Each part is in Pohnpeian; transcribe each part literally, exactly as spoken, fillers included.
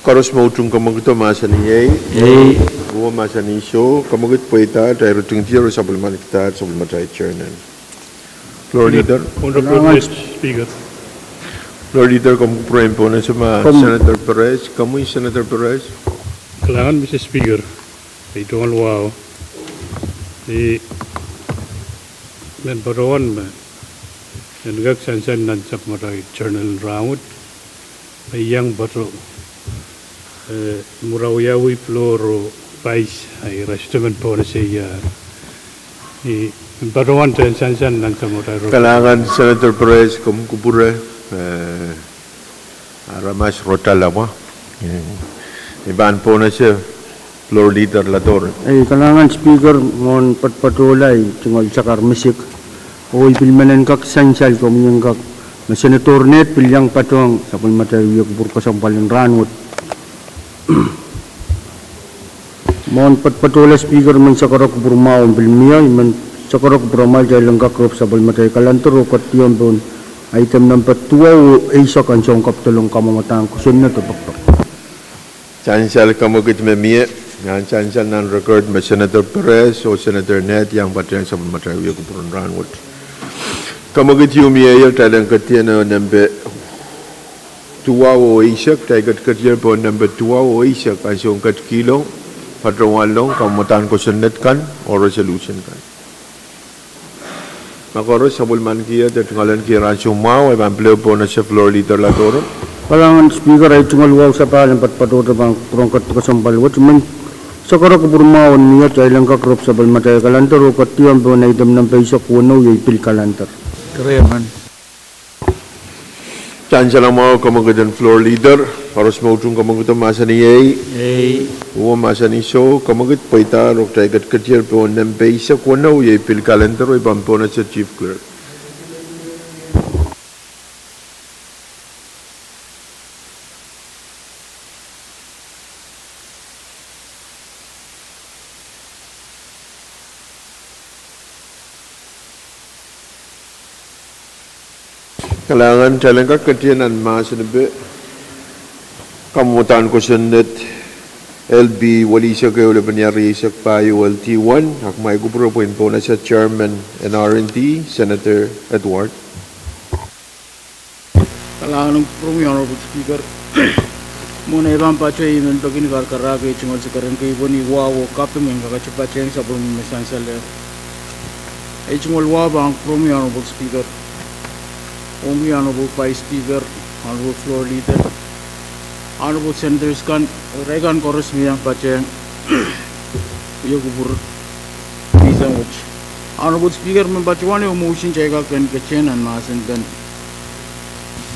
Koaros me utung kamwakido mahsanih ei. Ei. Uwen mahsanih soh, kamwakid pweida, atail ritingdier oh sapwellimanikidahr, sapwellimatail chairman. Floor leader. Honorable Speaker. Floor leader, komw kupwuren pohnese ma Senator Perez, komwi Senator Perez. Kalahngan Mister Speaker, ei tungoal wahu. I men patohwan me en kak sansal nan sapwellimatail chairman rahnwet. Me iang patoh, eh, mwuhr wiawi floor oh vice, ai rashtemen pohnese ia. I patohwan tren sansal nan sapwellimatail rahnwet. Kalahngan Senator Perez, komw kupwure, eh, aramas rotala wa. I pahn pohnese floor leader Ladoro. Ei, kalahngan Speaker, mwohn patpatohla ei tungoal sakar misik. Oh i pil men en kak sansal komwi en kak me Senator Ned pil iang patohng sapwellimatail wia kupwur kesempwal en rahnwet. Mwohn patpatohla Speaker, men sakara kupwur mwahu pil mie, i men sakara kupwur mwahu atail en kak rep sapwellimatail calendar oh ketiong pohn item nempe duwau oh eisek en soun kapitol en kamwadahn kosonned oh pekpek. Sansal kamwakid me mie, nan sansal nan record me Senator Perez oh Senator Ned iang patehng sapwellimatail wia kupwur en rahnwet. Kamwakid ieu mieier atail en ketido nempe duwau oh eisek, atail ketiketido pohn nempe duwau oh eisek, ansou en ketikihdo, patohwanlahng kamwadahn kosonned kan oh resolution kan. Ma koaros sapwellimanikier de tungoalenkier ansou mwahu, I pahn pil pohnese floor leader Ladoro. Kalahngan Speaker, ei tungoal wahu sapahl en patpatohte pahn kupwuren ketido kesempwal wet, men sakara kupwur mwahu mie atail en kak rep sapwellimatail calendar oh ketiong pohn item nempe eisek weneu, iei pil calendar. Sansal mwahu kamwakid en floor leader, koaros me utung kamwakido mahsanih ei. Ei. Uwen mahsanih soh, kamwakid pweida oh atail ketiketido pohn nempe eisek weneu, iei pil calendar, oh I pahn pohnese chief clerk. Kalahngan, kitail en kak ketido nan mahsen epe kamwadahn kosonned L B welisek ehu, lepin ial rieisek pahieu, L T one, ahpw ma I kupwure pwehn pohnese chairman en R and D, Senator Edward. Kalahngan en kupwuromwi Honorable Speaker. Mwohn ei pahn patoh, I men peki ni karakarahk ei tungoal sakar en kei pwehn wahu oh kaping en kakete patehng sapwellime me sansal. Ei tungoal wahu pahn kupwuromwi Honorable Speaker, ong Honorable Vice Speaker, Honorable Floor Leader, Honorable Senators kan, irail kan koaros me iang patehng wia kupwur ni sang wet. Honorable Speaker, me patohwan ehu motion kitail kak kin ketido nan mahsen pen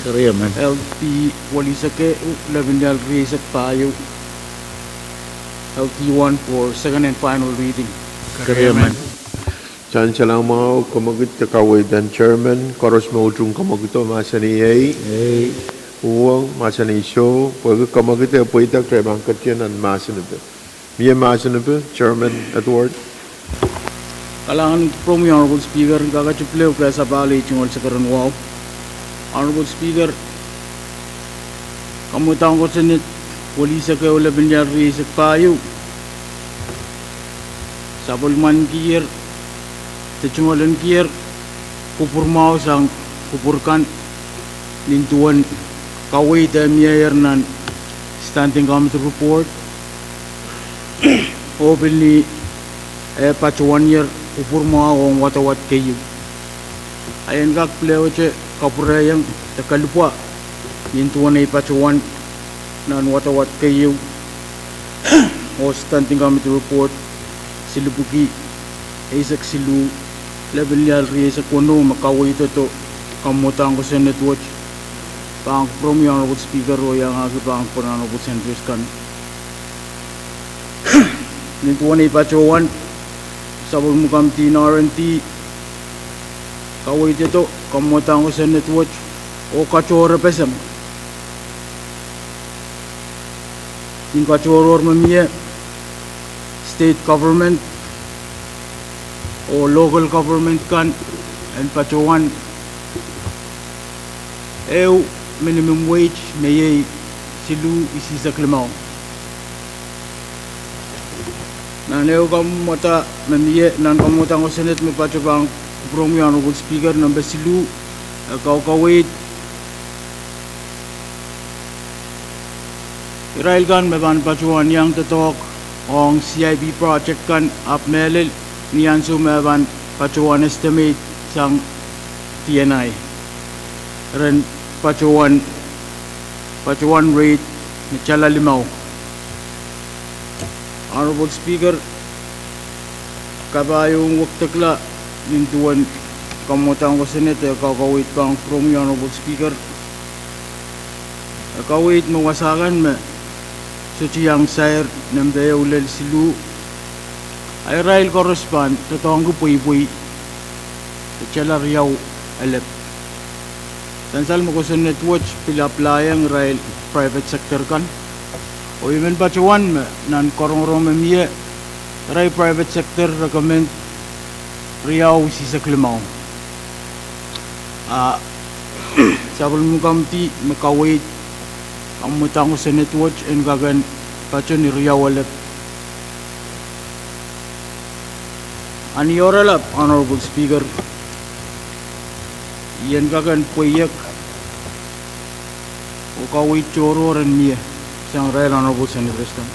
L T welisek ehu, lepin ial rieisek pahieu, L T one for second and final reading. Sansal mwahu, kamwakid, kaweid en chairman, koaros me utung kamwakido mahsanih ei. Uwen mahsanih soh, pwehki kamwakid e pweida, kitail pahn ketido nan mahsen epe. Mie mahsen epe, Chairman Edward. Kalahngan en kupwuromwi Honorable Speaker, en kakete pil ehu kehlail sapahl ei tungoal sakar en wahu. Honorable Speaker, kamwadahn kosonned welisek ehu, lepin ial rieisek pahieu, sapwellimankier de tungoalenkier kupwur mwahu sang kupwur kan, nin duwen kaweid eh mieier nan Standing Committee Report, oh pil ni eh patohwanier kupwur mwahu ong wadawad keieu. I en kak pil ehute kapwurehiong de kalipwa nin duwen ei patohwan nan wadawad keieu oh Standing Committee Report silipwiki eisek siluh, lepin ial rieisek weneu me kaweidodo kamwadahn kosonned wet. Pahn kupwuromwi Honorable Speaker oh iangahki pahn kupwuren Honorable Senators kan. Nin duwen ei patohwan, sapwellime committee en R and D kaweidodo kamwadahn kosonned wet oh katohrepeseng ni katohrohr me mie state government oh local government kan en patohwan ehu minimum wage me iei siluh isihsek limau. Nan ehu kamwomwada me mie nan kamwomwadang ko Senate me patohwan pwurehng Honorable Speaker, nempe siluh, e kaukaweid irail kan me pahn patohwan iang doadoahk ong C I P project kan ahpw mehlel ni ansou me pahn patohwan estimate sang D N I ren patohwan, patohwan rate me tala limau. Honorable Speaker, kapahieu wekidekla nin duwen kamwomwadang ko Senate e kaukaweid pahn pwurehng Honorable Speaker. E kaweid me wasa kan me sohte iang sair nempe ehu lel siluh, a irail koaros pahn doadoahngki pweipwei de tala riau elep. Sansal me kosonned wet pil apply ong irail private sector kan. Oh I men patohwan me nan korongorong me mie, irail private sector recommend riau isihsek limau. A sapwellime committee me kaweid kamwomwadang ko Senate wet en kak en pato ni riau elep. A ni oaralap, Honorable Speaker, I en kak en pweiek oh kaweid tohrohr en mie sang irail Honorable Senators kan.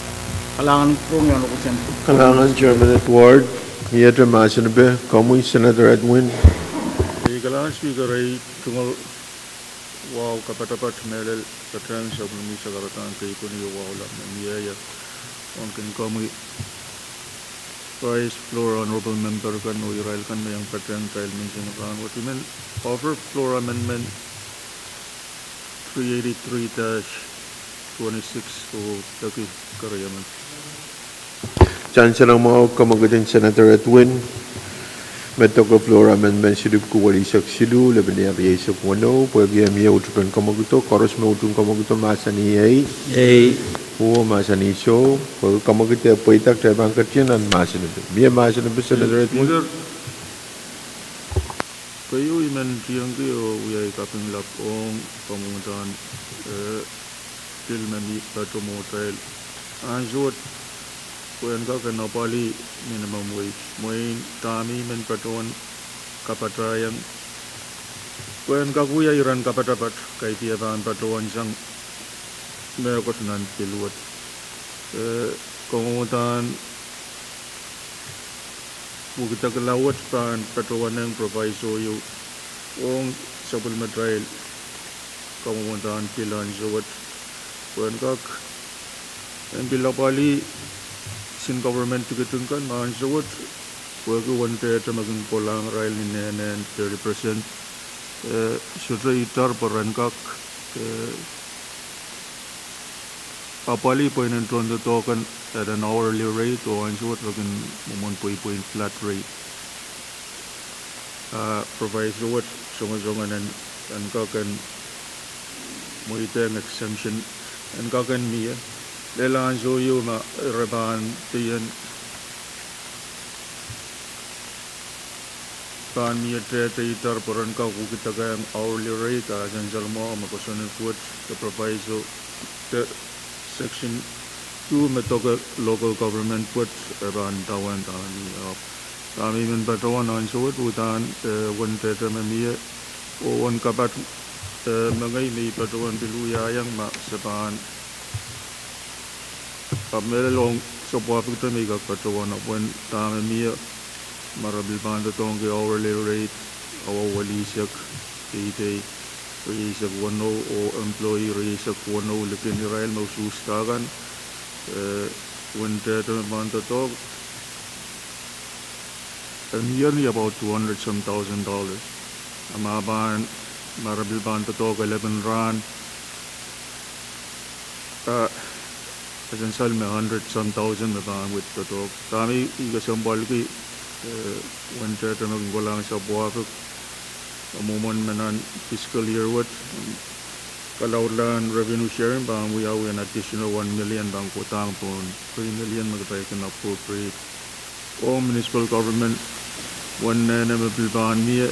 Kalahngan pwurehng Honorable Senator. Kalahngan Chairman Edward, miehte mahsen epe, komwi Senator Edwin. Ei, kalahngan Speaker, ei, tungoal wahu kapatapat mehlel patehng sapwellime sakaradahn keipweni oh wahu lap me mie ie ong kin komwi Vice Floor Honorable Member kan oh irail kan me iang patehng kitail menseng rahnwet. I men offer Floor Amendment three eighty-three dash twenty-six oh peki keriemen. Sansal mwahu, kamwekid en Senator Edwin, me doke Floor Amendment siluh pwuko welisek siluh, lepin ehu rieisek weneu, pwehki e mie utupen kamwekido, koaros me utupen kamwekido mahsanih ei. Ei. Oh mahsanih soh, pwehki kamwekid e pweida, kitail pahn ketin nan mahsen epe. Mie mahsen epe, Senator Edwin? Speaker, keieu I men tiengki oh wia ei kaping lap ong kamwomwadahn, eh, pil me mi patohwan mwohtail ansou wet pwe en kak en apwalih minimum wage. Mwein dahme I men patohwan kapatahieng pwe en kak wia iren kapatapat, kaidehn pahn patohwan sang mehkot nan pil wet. Eh, kamwomwadahn wekidekla wet pahn patohwanehng proviso ieu ong sapwellimatail kamwomwadahn pil ansou wet pwe en kak en pil apwalih sin government tikitik kan me ansou wet pwehki wen dehde me kin kolahng irail ni nehnen thirty percent, eh, sohte itar pwe ren kak, eh, apwalih pweinen tohndoadoahk kan at an hourly rate oh ansou wet re kin mwomwen pweipwein flat rate. Ah, proviso wet songosong en, en kak en mweidehng exemption, en kak en mie lel ansou ieu me re pahn pei en pahn mie dehde itar pwe ren kak wekidekehng hourly rate, a sansal mwahu me kosonned wet de proviso de section two me doke local government wet e pahn ndawehn dahme mie. Ahpw dahme I men patohwan ansou wet uhdahn, eh, wen dehde me mie oh wen kapat, eh, mengei me I patohwan pil wiahiong ma se pahn, ahpw mehlel ong sapwuahpikte me I kak patohwan, ahpw wen dahme mie ma re pil pahn doadoahngki hourly rate, awa welisek, eidei rieisek weneu oh employee rieisek weneu likin irail me usuhsda kan, eh, wen dehde me pahn doadoahk e mie ni about two hundred some thousand dollars. A ma pahn, ma re pil pahn doadoahk elepin rahn, ah, e sansal me hundred some thousand me pahn wid doadoahk. Dahme I kesempwalki, eh, wen dehde me kin kolahng sapwuahpik, eh, mwomwen me nan fiscal year wet, kalaudlahn revenue sharing pahn wiawi en additional one million pahn kohdahng pohn three million me kitail kin appropriate ong municipal government. Wen nene me pil pahn mie,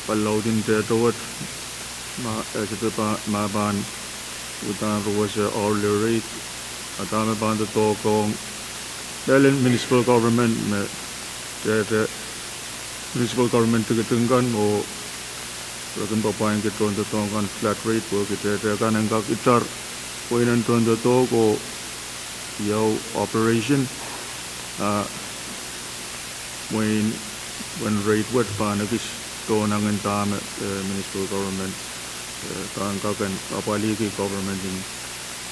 pwe laudin dehde wet, ma, eh, sehte pahn, ma pahn Uhdahn ruwese hourly rate, a dahme pahn doadoahk ong mehlel municipal government me, te, te, municipal government tikitik kan oh re kin pahn pwainiki tohndoadoahk kan flat rate pwehki te, te kan en kak itar pweinen tohndoadoahk oh ieu operation, a mwein, mwein rate wet pahn ekis dohnangin dahme, eh, municipal government, eh, pahn kak en apwalihki government en,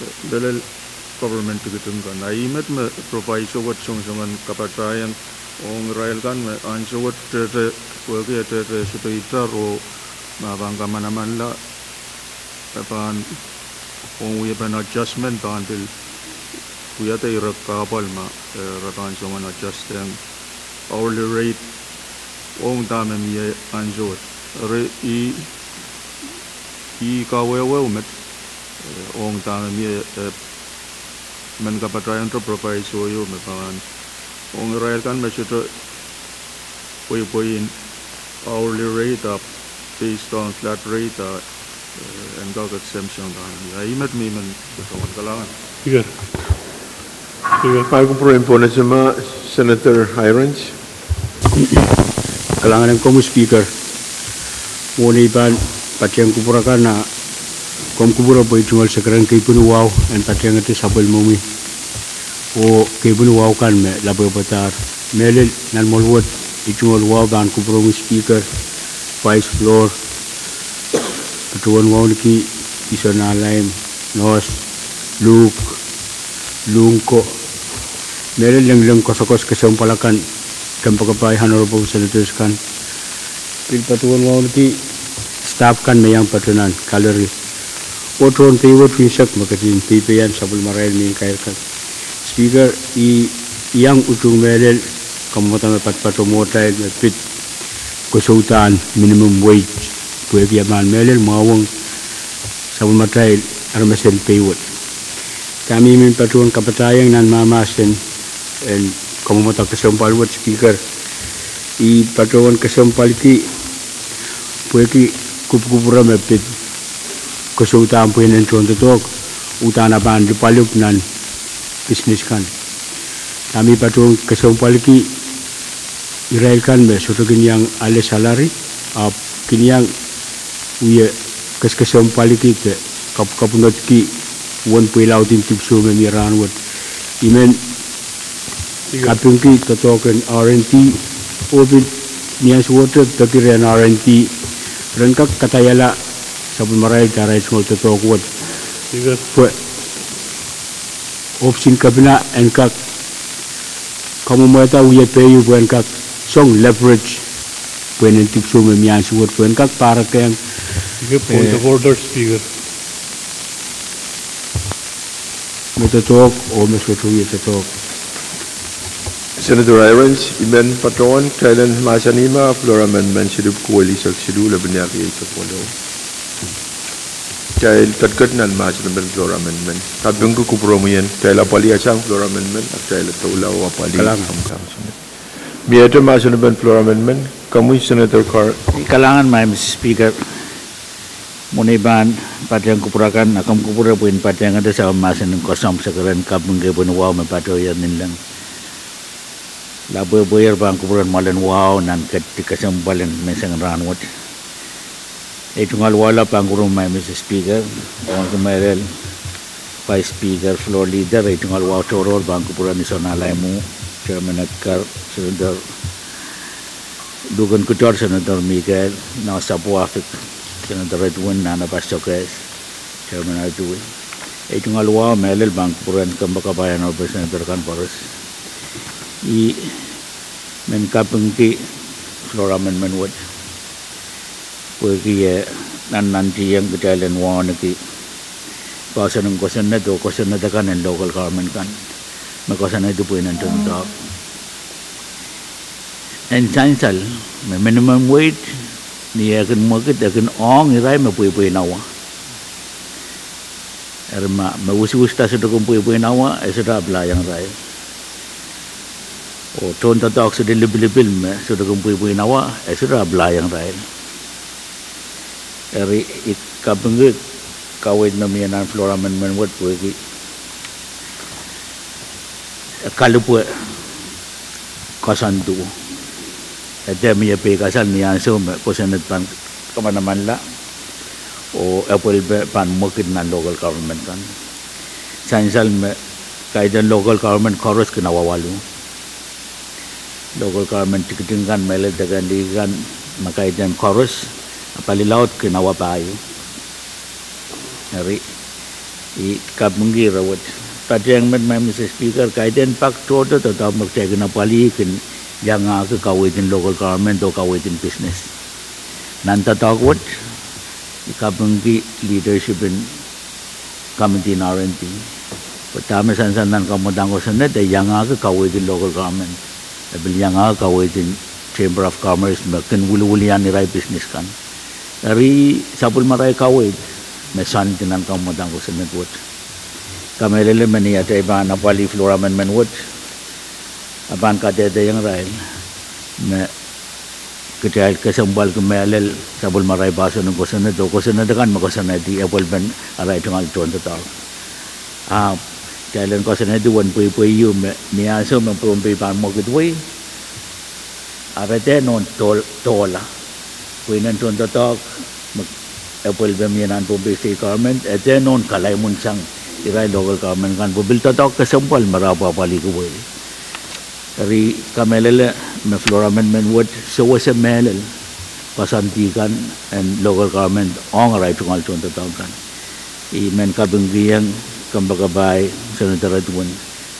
eh, mehlel government tikitik kan. A ih met me proviso wet songosong en kapatahieng ong irail kan me ansou wet te, te, pwehki e te, te sohte itar oh ma pahn kamanamanla, e pahn ong wiepen adjustment pahn pil wiahda ire kahpwal ma, eh, re pahn song en adjust ong hourly rate ong dahme mie ansou wet. Eri ih, ih kawehwe met, eh, ong dahme mie, eh, men kapatahieng te proviso ieu me pahn ong irail kan me sohte pweipwein hourly rate ahpw based on flat rate, a, eh, en kak exemption kan. A ih met me I men patohwan kalahngan. Speaker. Speaker. Ai kupwuren Pohnpei, Senator Hirons. Kalahngan en komwi Speaker. Mwohn ei pahn patehng kupwur akan, a komw kupwure pwe ei tungoal sekerehng keipweni wahu en patehngete sapwellimomwi oh keipweni wahu kan me lapwehpwadahr. Mehlel nan mwoahl wet, ei tungoal wahu pahn kupwuromwi Speaker, Vice, Floor, patohwan wauneki Isonalaim, Nohs, Luhk, Luhngko, mehlel lengleng koasoakoas kesempwal akan, kompoakepahi honorable senators kan, pil patohwan wauneki staff kan me iang patohwan nan gallery, oh tohn pei wet unsek me ketin peipeian sapwellimarail mehn kair kan. Speaker, I iang utung mehlel kamwomwada me patopato mwohtail me pid kosoudahn minimum wage, pwehki e pahn mehlel mwahuwong sapwellimatail aramasen pei wet. Dahme I men patohwan kapatahieng nan mahmahsen en kamwomwada kesempwal wet Speaker, I patohwan kesempwalki pwehki kupwukupwure me pid kosoudahn pweinen tohndoadoahk, uhdahn e pahn lipwalipw nan business kan. Dahme I patohwan kesempwalki irail kan me sohte kin iang ale salary, ahpw kin iang wie keskesempwalki de kapwunodki uwen pweilaudin dipwisou me mie rahnwet. I men kapingki doadoahk en R and D, oh pil ni ansowohte peki rehn R and D, ren kak kadaiala sapwellimarail de arail tungoal doadoahk wet. Pwe ohpis en kepina en kak kamwomwada wie pei pwe en kak song leverage pweinen dipwisou me mie ansowohte pwe en kak pahrekehng. Point of order, Speaker. Me doadoahk oh me sohte wie doadoahk. Senator Hirons, I men patohwan, kitail en mahsanih ma floor amendment siluh, kuwel eisek siluh, lepin ehu eisek weneu. Kitail ketiket nan mahsen en floor amendment. Kapingki kupwuromwi en kitail apwalihasang floor amendment, a kitail doula oh apwalih. Miehte mahsen en floor amendment, komwi Senator Car- Kalahngan, Mister Speaker. Mwohn ei pahn patehng kupwur akan, a komw kupwure pwe I en patehngete sapwellimahsen en koasoandi sekerehng kaping keipweni wahu me patohier ninleng lapwehpweier pahn kupwuren mwoalen wahu nan ketikasempwalen menseng en rahnwet. Ei tungoal wahu pahn kupwuromwi Mister Speaker, oh kumwail Vice Speaker, Floor Leader, ei tungoal wahu tohrohr pahn kupwuren Isonalaim, Chairman Edgar, Senator Luhken Kutor, Senator Mikael, Nohsapwahfik, Senator Edwin, Nahna Pastor Kes, Chairman Edwin. Ei tungoal wahu mehlel pahn kupwuren kompoakepahi honorable senator kan koaros. I men kapingki floor amendment wet pwehki e nannantihong kitail en wauneki poahsoan en kosonned oh kosonned akan en local government kan me koasoanehdi pweinen tohndoadoahk. En sansal me minimum wage ni e kin mwekid e kin ong irail me pweipwei en awa. Eri ma me wisiwisda sohte kin pweipwei en awa, e sohte apply-iong irail. Oh tohndoadoahk sohte lipilipil me sohte kin pweipwei en awa, e sohte apply-iong irail. Eri I kapingki Kaweid me mie nan floor amendment wet pwehki kalipwe koasoandi. E dehr mie peikasal ni ansou me kosonned pahn kamanamanla oh epwelpe pahn mwekid nan local government kan. Sansal me kaidehn local government koaros kin awa waluh. Local government tikitik kan, mehlel deke lih kan, me kaidehn koaros, apwalih laud kin awa pahieu. Eri, I kapingki ire wet. Patehng met, Madam Speaker, kaidehn pak tohto doadoahk me kitail kin apwalih kin iangahki kaweid en local government oh kaweid en business. Nan doadoahk wet, I kapingki leadership en committee en R and D, pwe dahme sansal nan kamwadang kosonned e iangahki kaweid en local government, e pil iangahki kaweid en Chamber of Commerce me kin wiliwilian irail business kan. Eri sapwellimarail kaweid me soandi nan kamwadang kosonned wet. Kamehlele me ni atail pahn apwalih floor amendment wet, a pahn kadehdehiong irail me kitail kesempwalki mehlel sapwellimarail poahsoan en kosonned oh kosonned akan me koasoanehdi epwelpen arail tungoal tohndoadoahk. Ahpw kitail en koasoanehdi uwen pweipwei ieu me ni ansou me Pohnpei pahn mwekid wei, a re dehr nohn dohla, pweinen tohndoadoahk me epwelpe mie nan Pohnpei State Government e dehr nohn kalaimwinsang irail local government kan pwe pil doadoahk kesempwal me re apwapwalihki wei. Eri kamehlele me floor amendment wet sewese mehlel koasoandi kan en local government ong arail tungoal tohndoadoahk kan. I men kapingkihong kompoakepahi Senator Edwin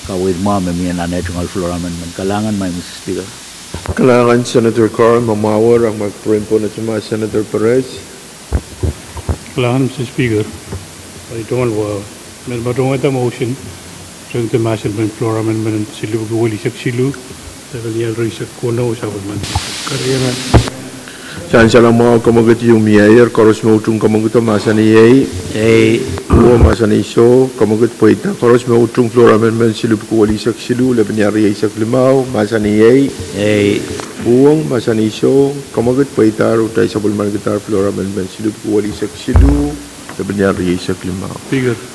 kaweid mwahu me mie nan eh tungoal floor amendment. Kalahngan, Madam Speaker. Kalahngan Senator Carl. Me mwahu, re mwaik pwuren pohnese ma Senator Perez. Kalahngan Mister Speaker. Eri tungoal wa, men patohwanda motion, ren mahsen en floor amendment silipwki welisek siluh, sapwellimarail eisek weneu, sapwellimen. Sansal mwahu, kamwekid ieu mieier, koaros me utung kamwekid mahsanih ei. Uong mahsanih soh, kamwekid pweida. Koaros me utung floor amendment silipwki welisek siluh, lepin eisek limau, mahsanih ei. Uong mahsanih soh, kamwekid pweida, re sapwellimankidahr floor amendment silipwki welisek siluh, lepin eisek limau.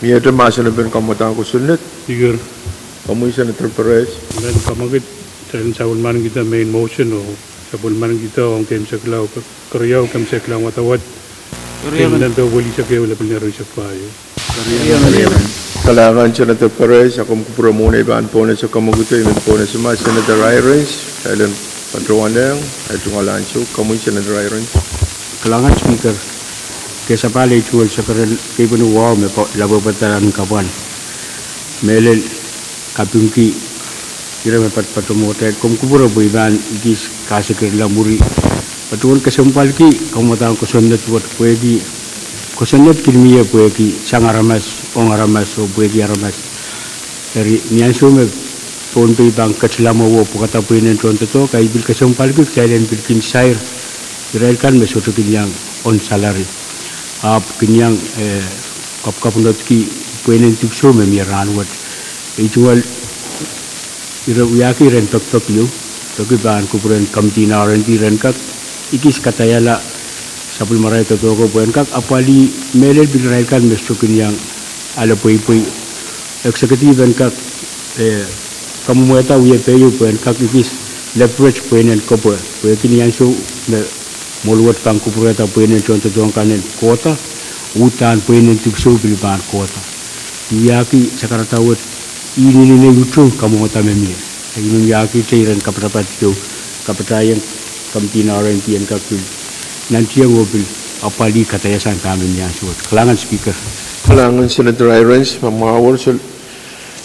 Miehte mahsen en kamwadang kosonned. Komwi Senator Perez. Men kamwekid, kitail en sapwellimankihda main motion oh sapwellimankihda ong keimwseklahn, keriau, keimwseklahn wadawad, kin nempe welisek ehu, lepin eisek pahieu. Kalahngan Senator Perez, a komw kupwure mwohn ei pahn pohnese kamwekid, I men pohnese ma Senator Irons, kitail en patohwanehng eh tungoal ansou. Komwi Senator Irons. Kalahngan Speaker, ke sapahl ei tungoal sekeren keipweni wahu me lapwepadahn kapwan. Mehlel kapingki ire me patopato mwohtail, komw kupwure pwe I pahn ekis kasekirla mwuri patohwen kesempwalki kamwadang kosonned wet pwehki kosonned kin mie pwehki sang aramas, ong aramas oh pwehki aramas. Eri ni ansou me Pohnpei pahn ketila mwo oh pwukada pweinen tohndoadoahk, kaidehn pil kesempwalki kitail en pil kin sair irail kan me sohte kin iang on salary, ahpw kin iang kapwkapwunodki pweinen dipwisou me mie rahnwet. Ei tungoal ire wiahki iren pekpek ieu, peki pahn kupwuren committee en R and D ren kak ekis kadaiala sapwellimarail doadoahko pwehn kak apwalih mehlel pil irail kan me sohte kin iang ale pweipwei. Executive en kak kamwomwehda wiepe ieu pwehn kak ekis leverage pweinen kopwe, pwehki ni ansou me mwohn wet pahn kupwurehda pweinen tohndoadoahk kan en kohda, uhdahn pweinen dipwisou pil pahn kohda. Wiahki sakarada wet, inenen ei utung kamwomwada me mie. Inenen wiahkihte iren kapatapat ieu, kapatahieng committee en R and D en kak pil nantihong oh pil apwalih kadaiasang dahme mie ansou wet. Kalahngan Speaker. Kalahngan Senator Irons. Me mwahu,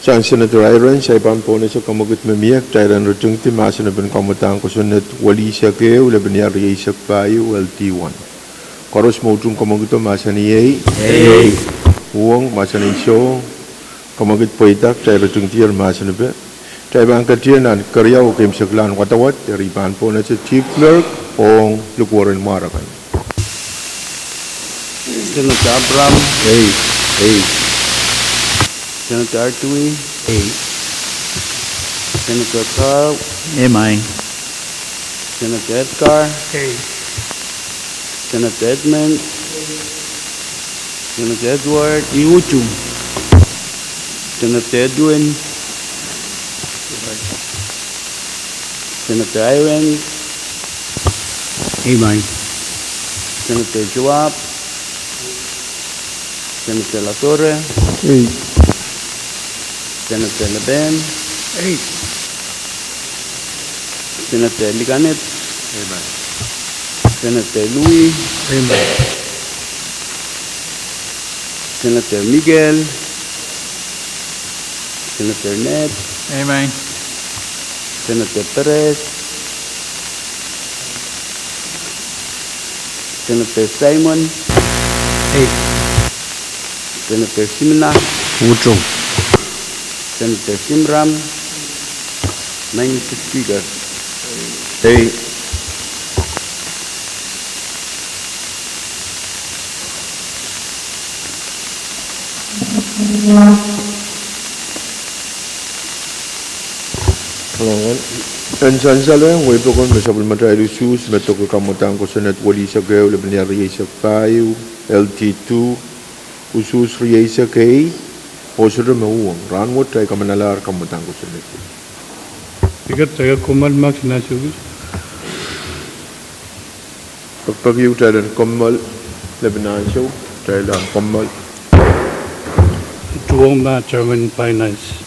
sang Senator Irons, I pahn pohnese kamwekid me mie, kitail en ritingdi mahsen en kamwadang kosonned welisek ehu, lepin eisek pahieu, L D one. Koaros me utung kamwekido mahsanih ei. Uong mahsanih soh, kamwekid pweida, kitail ritingdier mahsen epe. Kitail pahn ketien nan keriau oh keimwseklahn wadawad, eri I pahn pohnese Chief Clerk ong likuweren mwahr akan. Senator Abraham. Ei. Senator Artui. Ei. Senator Carl. Ei, mai. Senator Edgar. Ei. Senator Edmund. Senator Edward. Iutu. Senator Edwin. Senator Irons. Amen. Senator Joab. Senator Lasore. Ei. Senator Leben. Ei. Senator Likanep. Amen. Senator Louis. Amen. Senator Miguel. Senator Ned. Amen. Senator Perez. Senator Simon. Ei. Senator Simina. Utung. Senator Simram. Maing Mister Speaker. Ei. Eng sansal ong wei pokon me sapwellimatail usuhs me doke kamwadang kosonned welihsek ehu, lepin rieisek pahieu, L T two, usuhs rieisek ei, oh sohte me uhwong. Rahnwet kitail kamanalahr kamwadang kosonned. Speaker, kitail kommoal mahk nan ansou kis. Pekpek ieu kitail en kommoal, lepin ansou, kitail en kommoal. Tuhwong ma Chairman Finance.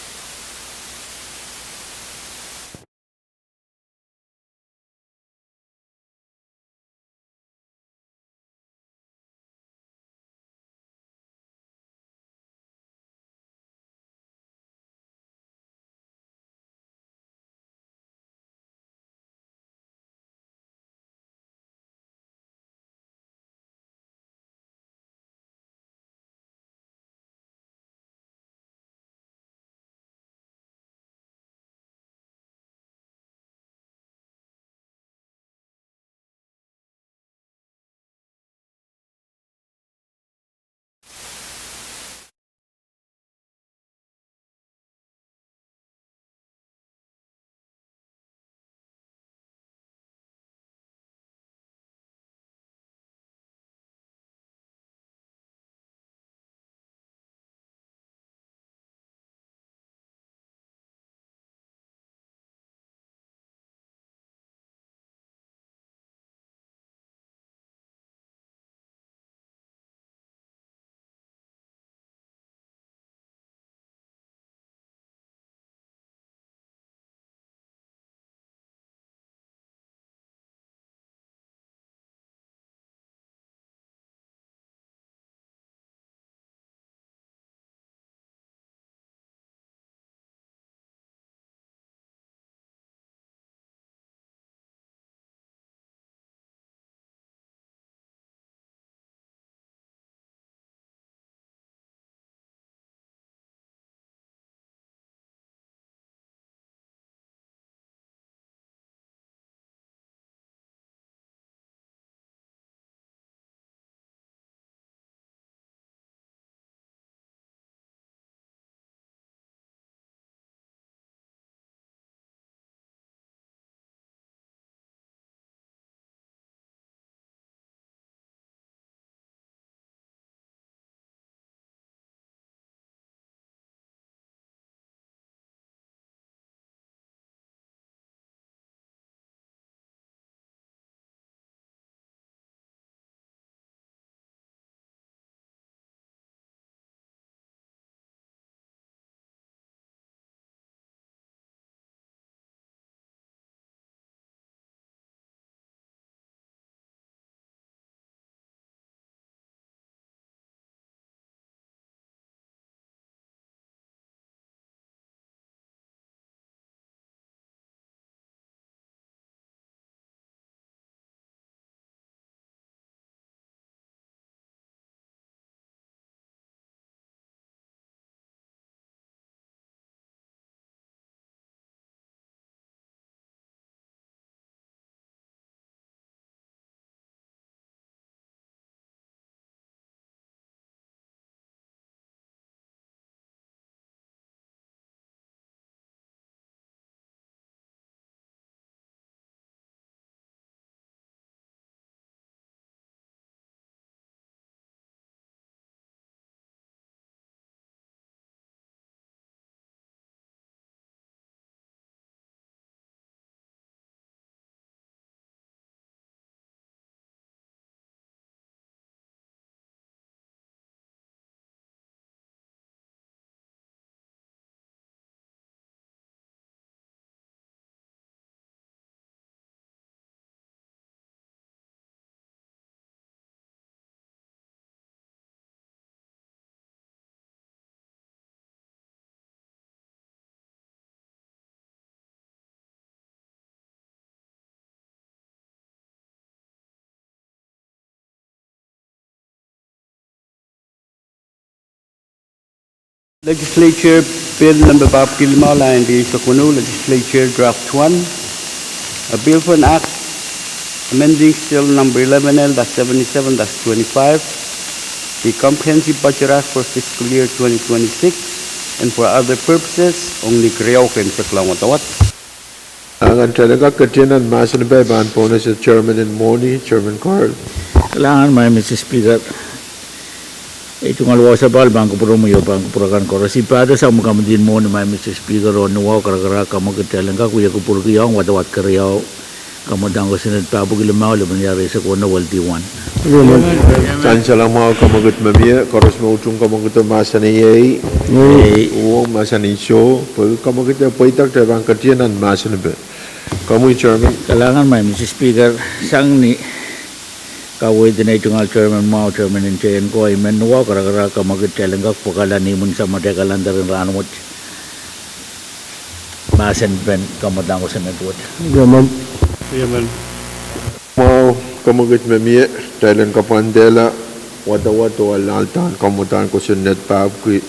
Legislature Bill number papki limau, lain rieisek weneu, Legislature Draft One, a bill for an act amending Title number eleven L dash seventy-seven dash twenty-five, the Comprehensive Budget Act for fiscal year twenty twenty-six, and for other purposes, ong ni keriau keimwseklahn wadawad. Anahn kitail en kak ketien nan mahsen epe, pahn pohnese chairman en mwohni, Chairman Carl. Kalahngan, Madam Speaker. Ei tungoal wasa pahl pahn kupwuromwi oh pahn kupwur akan koaros. I pahdohsang me komiti en mwohni, Madam Speaker, oh ni wahu karakarahk kamwekid kitail en kak wia kupwurki ong wadawad keriau, kamwadang kosonned papki limau, lepin iar rieisek weneu, L D one. Sansal mwahu, kamwekid me mie, koaros me utung kamwekid mahsanih ei. Uhwong mahsanih soh, pwe kamwekid e pweida, kitail pahn ketien nan mahsen epe. Komwi, Chairman. Kalahngan, Madam Speaker. Sang ni kaweid en ei tungoal chairman mwahu, chairman en teikan ko, I men ni wahu karakarahk kamwekid kitail en kak pwakala ni imwin samatail kalender en rahnwet, mahsen pen kamwadang kosonned wet. Mwahu, kamwekid me mie, kitail en kapwandehla wadawad oh alahldahr kamwadang kosonned papki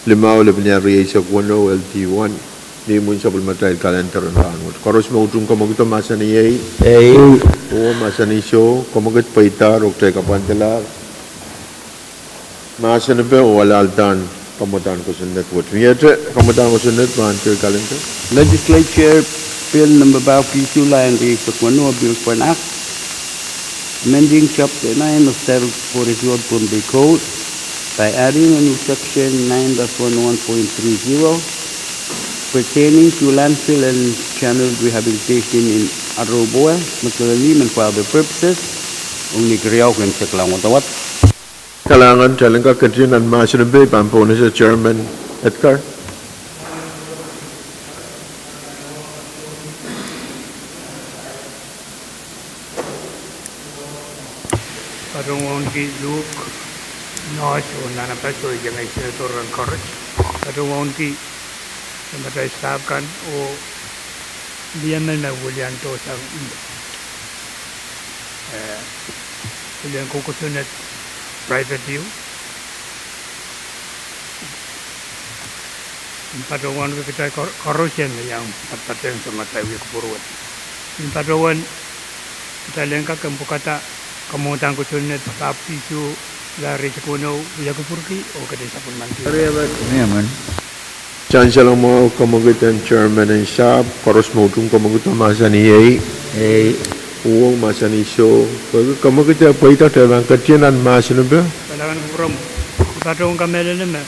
limau, lepin iar rieisek weneu, L D one, ni imwin sapwellimatail kalender en rahnwet. Koaros me utung kamwekido mahsanih ei. Uhwong mahsanih soh, kamwekid pweidahr oh kitail kapwandehla mahsen epe oh alahldahr kamwadang kosonned wet. Miehte kamwadang kosonned pahn teikan kalender. Legislature Bill number papki isuh, lain rieisek weneu, a bill for an act amending Chapter nine of Title forty-two of Pohnpei Code by adding a new section nine dash one one point three zero pertaining to landfill and channel rehabilitation in Aroboa, McKinley, and for other purposes, ong ni keriau keimwseklahn wadawad. Kalahngan, kitail en kak ketien nan mahsen epe, pahn pohnese chairman Edgar. Patohwan ki luk, nohs oh nanapas oh iengei senator kan koaros. Patohwan ki samatail staff kan oh lih emen me welian dohsang, eh, welian kosonned private view. I patohwan ki kitail koaros en iang patpatehng samatail wia kupwur wet. I patohwan kitail en kak en pwukada kamwadang kosonned papki isuh, lain rieisek weneu, wia kupwurki oh kete sapwellimaniki. Sansal mwahu, kamwekid en chairman en sahpw, koaros me utung kamwekido mahsanih ei. Uhwong mahsanih soh, pwehki kamwekid e pweida, kitail pahn ketien nan mahsen epe. Kalahngan kupwuromw. I patohwan kamehlele me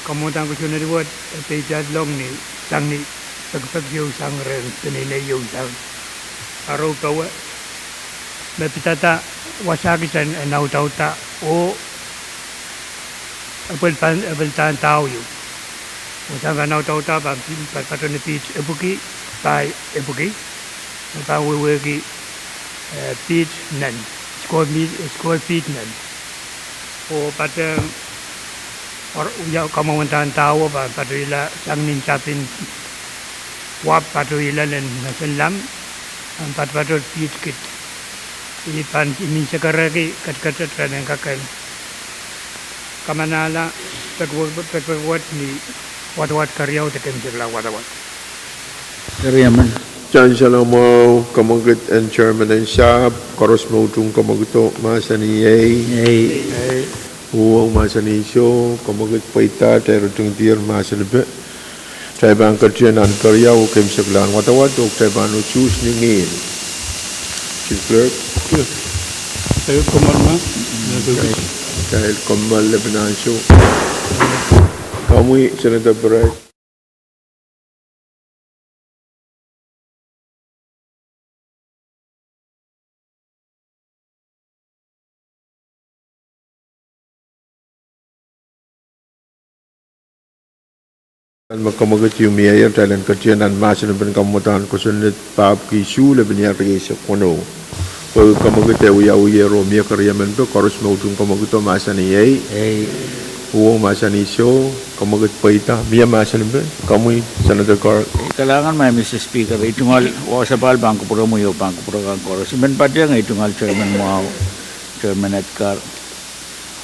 kamwadang kosonned wet e peidahr long ni sang ni pekipek ieu sang rehn peneinei ieu sang Aroboa, me pidada wasa kis en naudauda oh epwel pahn, epwel dahn dahu ieu. Oh sang pahn naudauda pahn pi-, pahn patohwan piht epwiki, pai epwiki, me pahn wehwehki, eh, piht nen, square mi-, square piht nen. Oh patehng, or, ia kamwadang dahu pahn patohla sang ni tapin wahpw, patohla len mesen lam, pahn patopato piht kid. I pahn, I men sekerehki ketiket en kak en kamanahla pekipek, pekipek wet ni wadawad keriau de keimwseklahn wadawad. Sansal mwahu, kamwekid en chairman en sahpw, koaros me utung kamwekido mahsanih ei. Uhwong mahsanih soh, kamwekid pweida, kitail utung dier mahsen epe. Kitail pahn ketien nan keriau oh keimwseklahn wadawad oh kitail pahn usuhs ni ngihn. Chief Clerk. Kitail kommoal lepin ansou. Komwi Senator Bright. Me kamwekid ieu mieier, kitail en ketien nan mahsen epen kamwadang kosonned papki isuh, lepin iar rieisek weneu. Pwe kamwekid e wiawiher oh mie keriemen pwe koaros me utung kamwekido mahsanih ei. Uhwong mahsanih soh, kamwekid pweida, mie mahsen epe. Komwi Senator Carl. Kalahngan Madam Speaker, ei tungoal wasa pahl pahn kupwuromwi oh pahn kupwur akan koaros. I men patehng ei tungoal chairman mwahu, Chairman Edgar,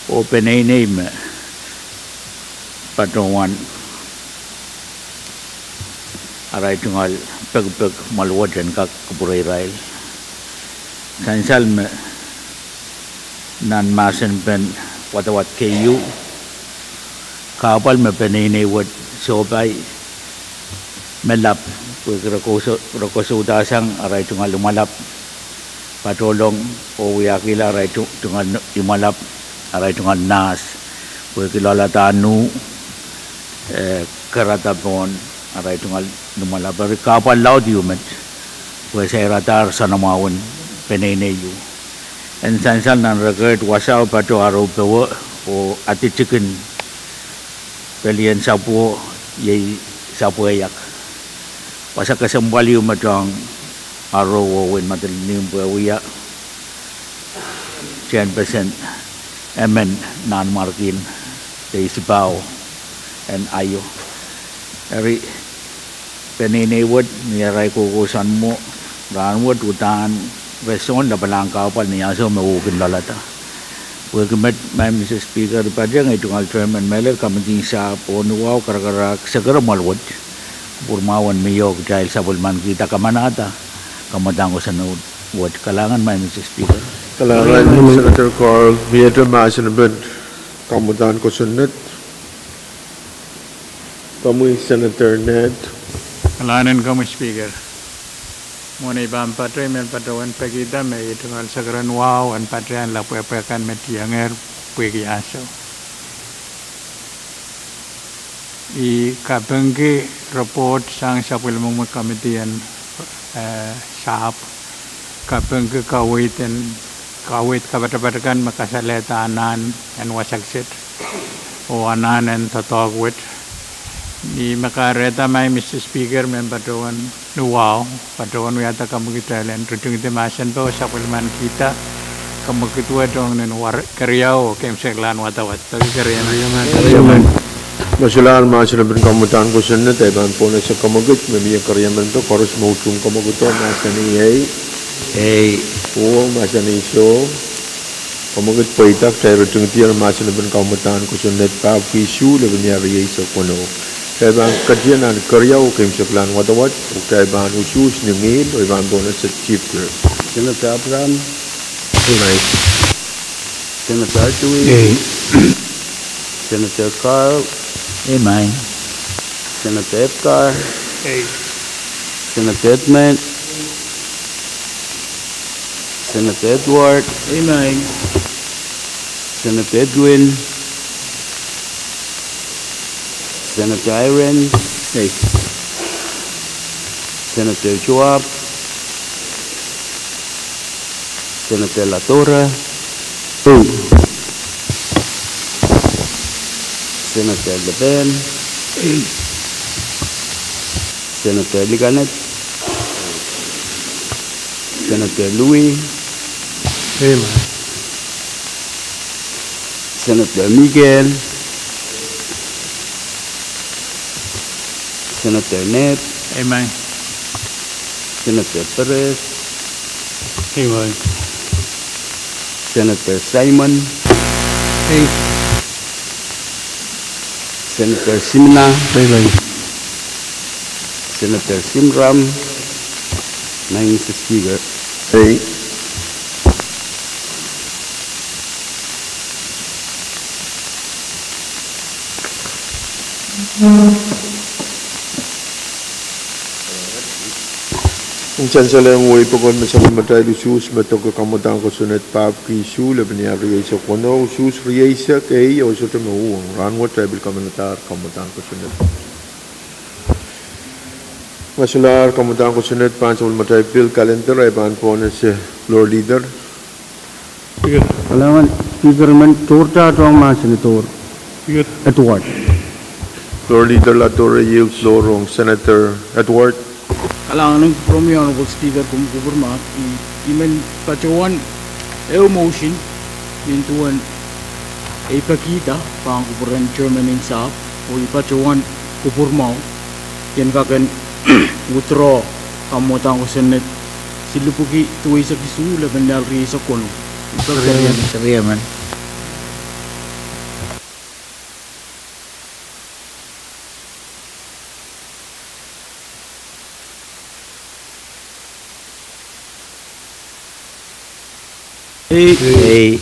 oh peneinei me patohwan arail tungoal pekipek mwoalwet en kak kupwure irail. Sansal me nan mahsen pen wadawad keieu, kahpwal me peneinei wet sohpai me lap, pwehki re kosoudahsang arail tungoal imwalap, patohlong oh wiahkihla arail tungoal imwalap, arail tungoal nahs, pwehki loalahda nuh, eh, kerada pohn arail tungoal imwalap. Eri kahpwal laud ieu met, pwe sairadahr soanamwahu en peneinei ieu. En sansal nan record wasao patoh aroh powe oh aditikin pelien sapwo iei sapweiak. Wasa kesempwal ieu me tohng aroh oh wein Madolenihmw pwe wia tehnpesen emen nanmwarkien de isipahu en aio. Eri peneinei wet ni arail kohkohsang mwo rahnwet, udahn re sohn lapalahn kahpwal ni ansou me uhkin loalahda. Pwehki met, Madam Speaker, I patehng ei tungoal term en mehlel komiti sahpw oh ni wahu karakarahk sekere mwoalwet, kupwurmwahu en mie oh kitail sapwellimanikihda kamanahda kamwadahn kosonned wet. Kalahngan, Madam Speaker. Kalahngan, Senator Carl. Miehte mahsen en kamwadahn kosonned? Komwi Senator Ned. Kalahngan en komwi Speaker. Mwohn ei pahn patehng, I men patohwan pekihda me ei tungoal sekeren wahu en patehng lapwehpwe kan me tiengehr pwehki ansou. I kapingki report sang sapwellimomwi komiti en, eh, sahpw, kapingki kaweid en, kaweid kapatapat kan me kasalehda anahn en wasa kiset oh anahn en doadoahk wet. Ni me kahrehda, Madam Speaker, I men patohwan ni wahu patohwan wiahda kamwekid en ritingdi mahsen pwe sapwellimanikihda kamwekid wet ong nin keriau oh keimwseklahn wadawad. Peki keriau. Amen. Mesilahr mahsen en kamwadahn kosonned, I pahn pwonese kamwekid me mie keriau men pwe koaros me utung kamwekido mahsanih ei. Ei. Oh mahsanih soh. Kamwekid pweida, kitail ritingdier mahsen en kamwadahn kosonned pahpwiki isuh, lepin riei eisek weneu. Kitail pahn ketin nan keriau oh keimwseklahn wadawad, oh kitail pahn usuhs ni ngihl, oh I pahn pwonese Chief Clerk. Senator Abraham. Ei. Senator Artui. Ei. Senator Carl. Ei. Senator Edgar. Ei. Senator Edmund. Senator Edward. Ei. Senator Edwin. Senator Irons. Ei. Senator Joab. Senator Ladora. Ei. Senator Lepen. Ei. Senator Likanet. Senator Louis. Ei. Senator Miguel. Senator Ned. Ei. Senator Perez. Ei. Senator Simon. Ei. Senator Simina. Ei. Senator Simram. Madam Speaker. Ei. Nsenseleng wehi pokon me sapwellimatail usuhs me doke kamwadahn kosonned pahpwiki isuh, lepin riei eisek weneu, usuhs riei eisek, ei, oh sohte me uhwong. Rahnwet kitail pil kamanadahr kamwadahn kosonned. Mesilahr kamwadahn kosonned pahn sapwellimatail pil kalender, I pahn pwonese Floor Leader. Kalahngan Speaker, men tohrda tohn mahsen en Floor. Edward. Floor Leader Ladora, yield floor ong Senator Edward. Kalahngan en kupwuromwi Honorable Speaker, komw kupwur mahk. I, I men patohwan ehu motion, nin duwen ei pekihda pahn kupwuren chairman en sahpw, oh I patohwan kupwur mwahu, I en kak en withdraw kamwadahn kosonned silipwuki duweisek isuh, lepin riei eisek weneu. Keriau men. Ei. Ei.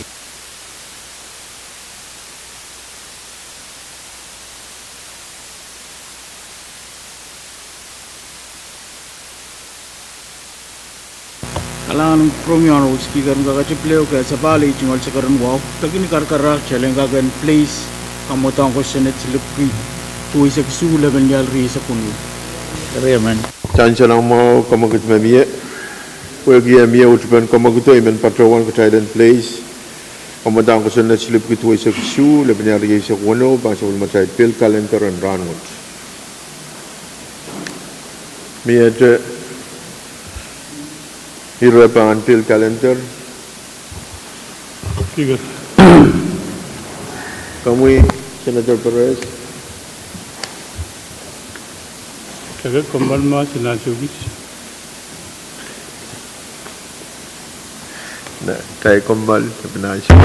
Kalahngan en kupwuromwi Honorable Speaker, en kakete pil ehu ke sapahl ei tungoal sakaradahn wahu, peki ni karakarahk kitail en kak en place kamwadahn kosonned silipwki duweisek isuh, lepin lial rieisek weneu. Eri emen. Sansal mwahu, kamwekid me mie. Pwehki e mie uhd pahn kamwekid, I men patohwan kitail en place kamwadahn kosonned silipwki duweisek isuh, lepin lial rieisek weneu, pahn sapwellimatail pil kalender en rahnwet. Miehte ire pahn pil kalender? Speaker. Komwi, Senator Perez. Kitail kompoal mahsen ansou kis. Nah, kitail kompoal, lepin ansou.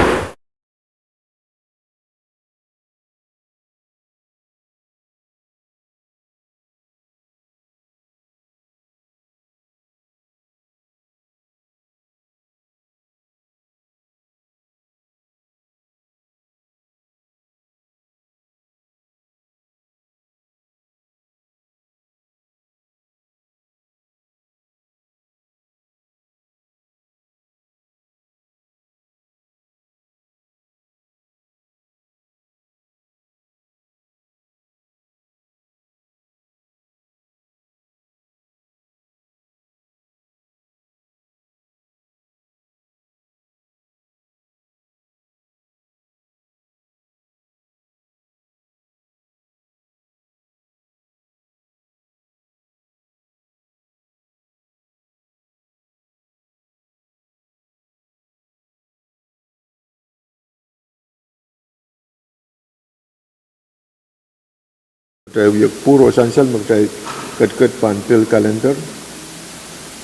Kitail wie kupwur oh sansal me kitail ketiket pahn pil kalender.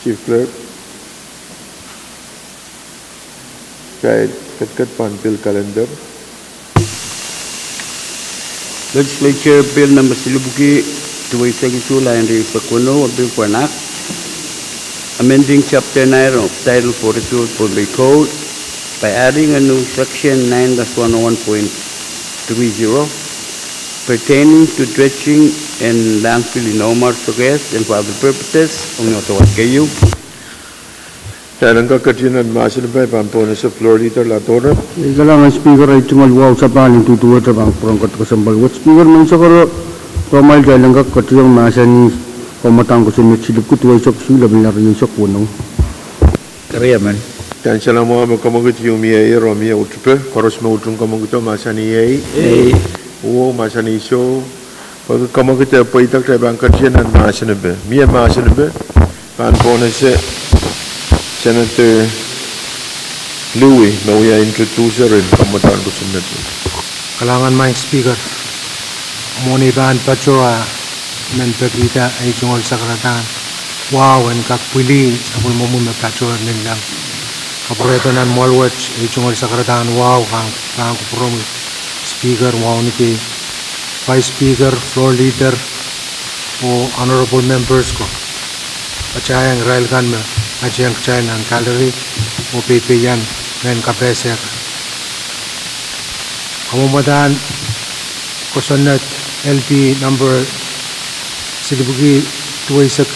Chief Clerk. Kitail ketiket pahn pil kalender. Legislature Bill number silipwki duweisek isuh, lap rieisek weneu, a pil pwehn act, amending Chapter nine of Title forty-two of Pohnpei Code by adding a new section nine dash one oh one point three zero pertaining to dredging and landfill in Omar Sokehs and for other purposes, ong Nyohtawa Keieu. Kitail en kak ketin nan mahsen epe, pahn pohnese Floor Leader Ladorep. Ei, kalahngan Speaker, ei tungoal wahu sapahl en duduwehte pahn kupwuren kat kesempwal wet. Speaker, menseng koro, kumwail kitail en kak ketiong mahsanih kamwadahn kosonned silipwki duweisek isuh, lepin lial rieisek weneu. Eri emen. Sansal mwahu me kamwekid ieu mie ier oh mie uhd pe, koaros me utung kamwekido mahsanih ei. Ei. Uo mahsanih soh. Pwehki kamwekid e pweida, kitail pahn ketin nan mahsen epe. Mie mahsen epe, pahn pohnese Senator Louis me wia introducer en kamwadahn kosonned. Kalahngan maing Speaker, mwohn ei pahn patoh, I men pekihda ei tungoal sakaradahn wahu en kak pwili sapwellimomwi me patoh nin leng kapwurehdo nan mwoahl wet. Ei tungoal sakaradahn wahu pahn, pahn kupwuromwi Speaker, Wauneki, Vice Speaker, Floor Leader, oh honorable members ko. Atail irail kan me atiheng kitail nan gallery oh peipeien mehn kapehse kan. Kamwadahn kosonned L P number silipwki duweisek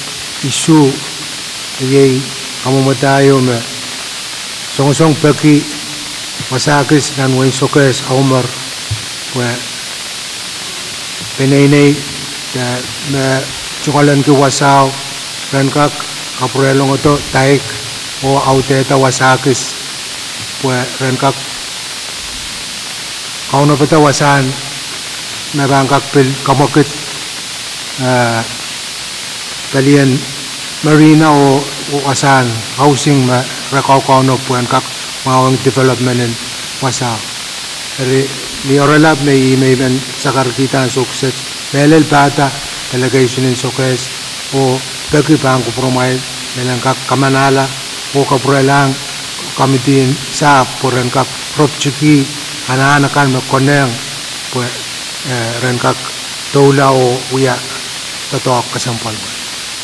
isuh, iei kamwadahn ieu me songosong peki wasa kis nan wehin Sokehs, Omar, pwe peneinei de me tungoalenki wasao ren kak kapwurelongodo daik oh audehda wasa kis pwe ren kak kaunopada wasahn me pahn kak pil kamwekid, eh, pelien marina oh, oh wasahn housing me re kaukaunop pwe en kak mwahuweng development en wasao. Eri, ni oaralap me I men sakarkihda ansou kiset, mehlel pahda delegation en Sokehs oh peki pahn kupwuromwail me len kak kamanahla oh kapwurelahng committee en sahpw pwe ren kak ropwiki anahn akan me konehng pwe, eh, ren kak doula oh wia doadoahk kesempwal.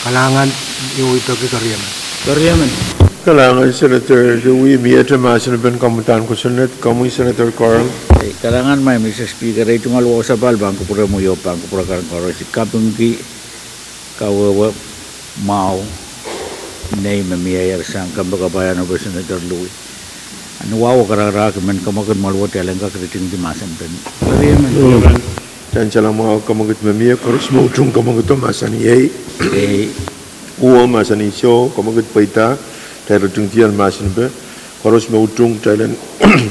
Kalahngan, I peki keriemen. Keriemen. Kalahngan Senator Louis. Miehte mahsen en pahn kamwadahn kosonned, komwi Senator Carl. Ei, kalahngan Madam Speaker, ei tungoal wahu sapahl pahn kupwuromwi oh pahn kupwur akan koaros. I kapingki kawehwe mwahu nei me mieier sang kompoakepahn Honorable Senator Louis. Ni wahu karakarahk men, kamwekid mwahl wet kitail en kak ritingdi mahsen en pahn. Sansal mwahu, kamwekid me mie, koaros me utung kamwekido mahsanih ei. Uhwong mahsanih soh, kamwekid pweida, kitail ritingdier mahsen en pahn. Koaros me utung kitail en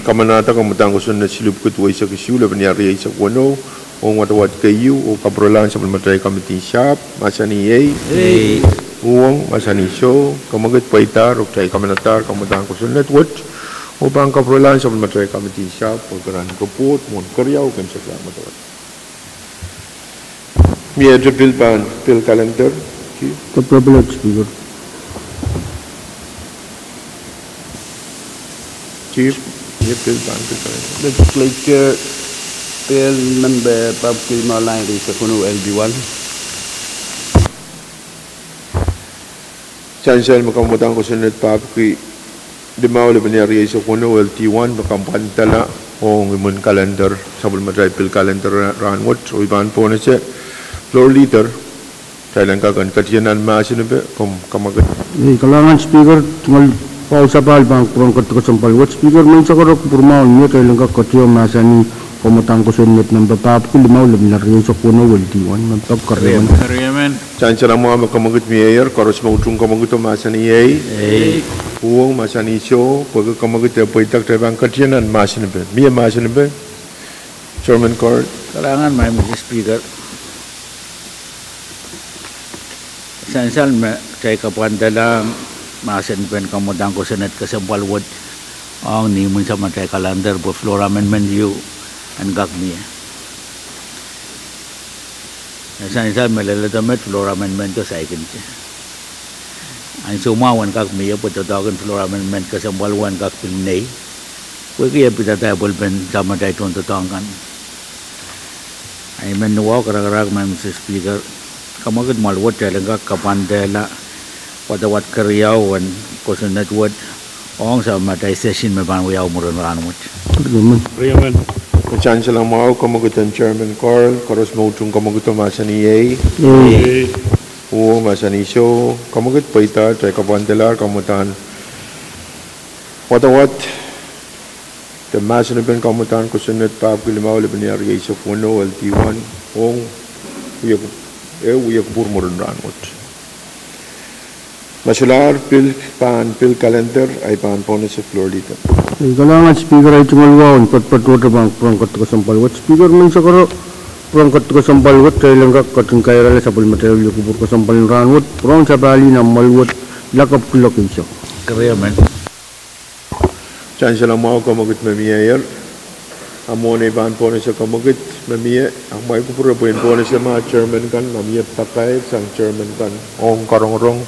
kamanahda kamwadahn kosonned silipwukid weisek isuh, lepin rieisek weneu, ong wadawad keieu, oh kapwurelahn sapwellimatail komidi sahpw, mahsanih ei. Uhwong mahsanih soh, kamwekid pweida, oh kitail kamanadahr kamwadahn kosonned wet, oh pahn kapwurelahn sapwellimatail komidi sahpw, pwehki rahn report mwohn keriau, kemseklahn wadawad. Miehte pil pahn, pil kalender. Chief. Kopwuropwulot Speaker. Chief, mie pil pahn, pil kalender. Legislature Bill Number papah limau, line rieisek weneu, L B one. Sansal me kamwadahn kosonned papah limau, lepin rieisek weneu, L D one, me kapwandala ong imwin kalender, sapwellimatail pil kalender rahn wet, oh I pahn pohnese Floor Leader, kitail en kak en ketienahn mahsen en pahn, komw kamwekid. Ei, kalahngan Speaker, tungoal wahu sapahl pahn kupwur ong ketiket kesempwal wet. Speaker, menseng koaros kupwur mwahu, mie kitail en kak ketido mahsen en kamwadahn kosonned number papah limau, lepin rieisek weneu, L D one, me pahn keriau. Sansal mwahu, me kamwekid mieier, koaros me utung kamwekido mahsanih ei. Uhwong mahsanih soh, pwehki kamwekid pweida, kitail pahn ketienahn mahsen en pahn. Mie mahsen en pahn. Chairman Carl. Kalahngan Madam Speaker. Sansal me kitail kapwandala mahsen en pahn kamwadahn kosonned kesempwal wet, ong ni imwin sapwellimatail kalender pwe floor amendment ieu en kak mie. Sansal me leledo met floor amendment o saikinte. Ansou mwahu en kak mie pwe doadoahk en floor amendment kesempwal wet en kak pil nei, pwehki e pidada pwelpen sapwellimatail tohndoadoahk kan. I men ni wahu karakarahk Madam Speaker, kamwekid mwahl wet kitail en kak kapwandala wadawad keriau en kosonned wet, ong sapwellimatail session me pahn wiawi mwurin rahn wet. Sansal mwahu, kamwekid en Chairman Carl, koaros me utung kamwekido mahsanih ei. Uhwong mahsanih soh, kamwekid pweida, kitail kapwandalahr kamwadahn wadawad de mahsen en pahn kamwadahn kosonned papah limau, lepin rieisek weneu, L D one, ong wia, eh, wia kupwur mwurin rahn wet. Me solahr pil pahn pil kalender, I pahn pohnese Floor Leader. Ei, kalahngan Speaker, ei tungoal wahu en patohte pahn kupwur ong ketiket kesempwal wet. Speaker, menseng koaros kupwur ong ketiket kesempwal wet, kitail en kak ketin kairala sapwellimatail wia kupwur kesempwal en rahn wet, pwurehng sapahl en amwail wet, lakapw kuloak eisek. Sansal mwahu, kamwekid me mieier. A mwohn ei pahn pohnese kamwekid me mie, amwail kupwure pwehn pohnese ma chairman kan, ma mie pakair sang chairman kan ong karongorong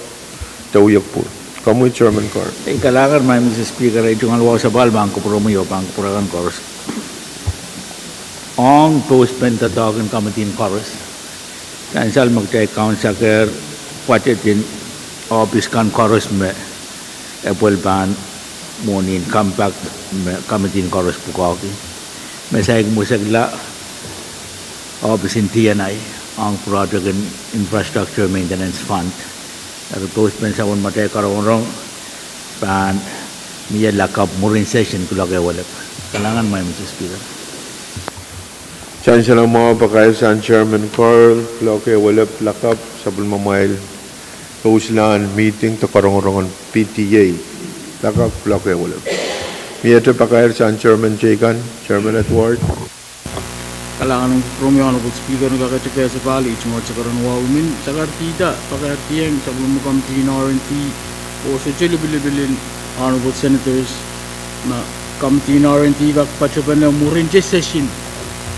de wia kupwur. Komwi Chairman Carl. Ei, kalahngan Madam Speaker, ei tungoal wahu sapahl pahn kupwuromwi oh pahn kupwur akan koaros. Ong postpone doadoahk en komidi koaros. Sansal me kitail kaunsekehr budget en ohpis kan koaros me e pwel pahn mwohn en compact me komidi koaros pwukoahki. Me saik mwesekla ohpis en D and I ong project en Infrastructure Maintenance Fund. Eri postpone sapwellimatail karongorong pahn mie lakapw mwurin session kuloak ehu elep. Kalahngan Madam Speaker. Sansal mwahu, pakair sang Chairman Carl, kuloak ehu elep lakapw, sapwellimamwail kousilahn meeting de karongorongen P T A, lakapw kuloak ehu elep. Miehte pakair sang chairman teikan, Chairman Edward. Kalahngan kupwuromwi Honorable Speaker, ni kakete kesepahl, ei tungoal sakaradahn wahu men, sakaradahn pakairdiong sapwellime komidi R and D oh sohte lipilipil en Honorable Senators, ma komidi R and D kak patopene mwurinte session,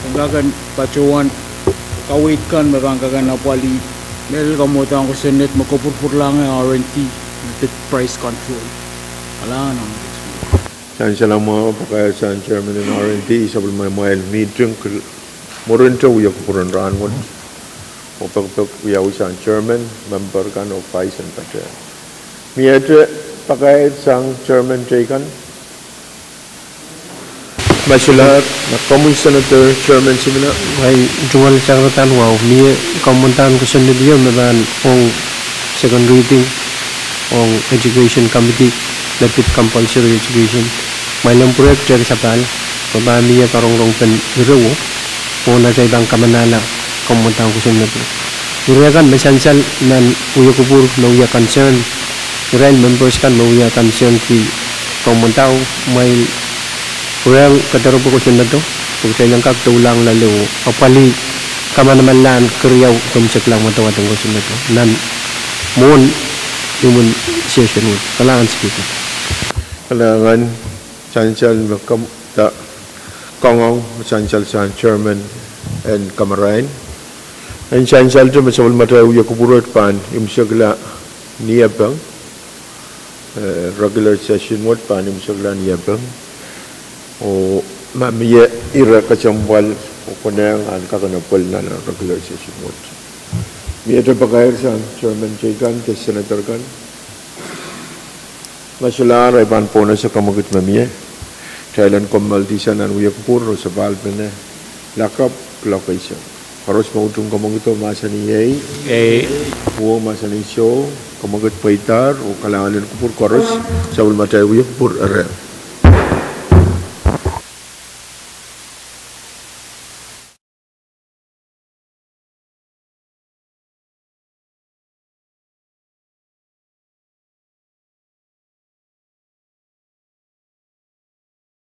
en kak en patohwan kaweid kan me pahn kak en apwalih mehlel kamwadahn kosonned me kopwurupwurlahng R and D, me price control. Kalahngan Honorable Speaker. Sansal mwahu, pakair sang chairman en R and D, sapwellimamwail meeting mwurinte wia kupwuren rahn wet. Oh pekpek wiawi sang chairman, member kan oh vice en patehng. Miehte Pakair sang chairman teikan. Ma solahr, ma komwi Senator Chairman Simina. Ahi, tungoal sang ire kan, wahu mie kaumondahn kosonned ieu me pahn ong second reading ong Education Committee, me pid compulsory education. Kumwail en pwurehng tehk sapahl, me pahn mie karongorong pen ire wet, oh nan atail pahn kamanahla kaumondahn kosonned. Ire kan me sansal nan wia kupwur me wia concern, irail members kan me wia concern ki kaumondahn, kumwail pwurehng kederepwe kosonnedo, pwe kitail en kak doulahng loale oh apwalih kamanamanlahn keriau komw seklahng madawadong kosonnedo nan mwohn imwin session wet. Kalahngan Speaker. Kalahngan, sansal me komw, da, kangoang, sansal sang chairman en kamarain. En sansalte me sapwellimatail wia kupwur wet pahn imwisekla niepeng, eh, regular session wet pahn imwisekla niepeng. Oh ma mie ire kesempwal, oh konehng en kak pwil nan regular session wet. Miehte pakair sang chairman teikan de senator kan. Ma solahr, ahi pahn pwonese kamwekid me mie. Kitail en kommoaldi sang nan wia kupwur oh sapahl pene lakapw kuloak eisek. Koaros me utung kamwekid oh mahsanih ei. Ei. Uo mahsanih soh. Kamwekid pweidahr oh kalahngan en kupwur koaros. Sapwellimatail wia kupwur ere.